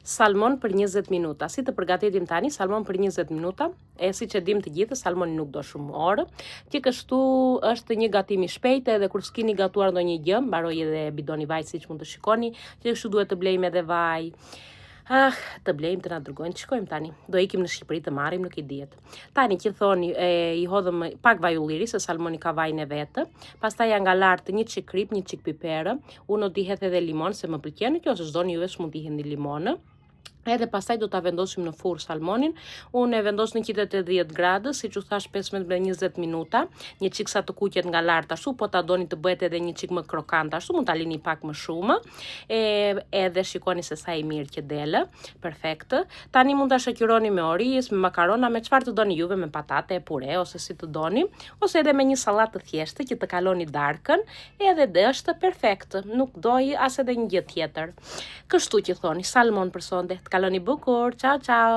Salmon për 20 minuta. Si të përgatitim tani salmon për 20 minuta? E siç e dim të gjithë, salmoni nuk do shumë orë, që kështu është një gatim i shpejtë edhe kur s'kini gatuar ndonjë gjë, mbaroi edhe bidoni vaj siç mund të shikoni, që kështu duhet të blejmë edhe vaj. Ah, të blejmë të na dërgojnë, të shkojmë tani. Do ikim në Shqipëri të marrim, nuk i dihet. Tani që thoni, e, i hodhëm pak vaj ulliri, se salmoni ka vajin e vetë. Pastaj ja nga lart një çik krip, një çik piper. Unë do t'i hedh edhe limon se më pëlqen, nëse s'doni juve s'mund t'i hidhni limon. Edhe pastaj do ta vendosim në furrë salmonin. Unë e vendos në 180 gradë, siç u thash 15 me 20 minuta, një çik sa të kuqet nga lart ashtu, po ta doni të bëhet edhe një çik më krokant ashtu, mund ta lini pak më shumë. E edhe shikoni se sa i mirë që del. Perfekt. Tani mund ta shoqëroni me oriz, me makarona, me çfarë të doni juve, me patate, pure ose si të doni, ose edhe me një sallatë të thjeshtë që të kaloni darkën, edhe dhe është perfekt. Nuk doj as edhe një gjë tjetër. Kështu që thoni, salmon për sonte. Të kaloni bukur. Ciao ciao.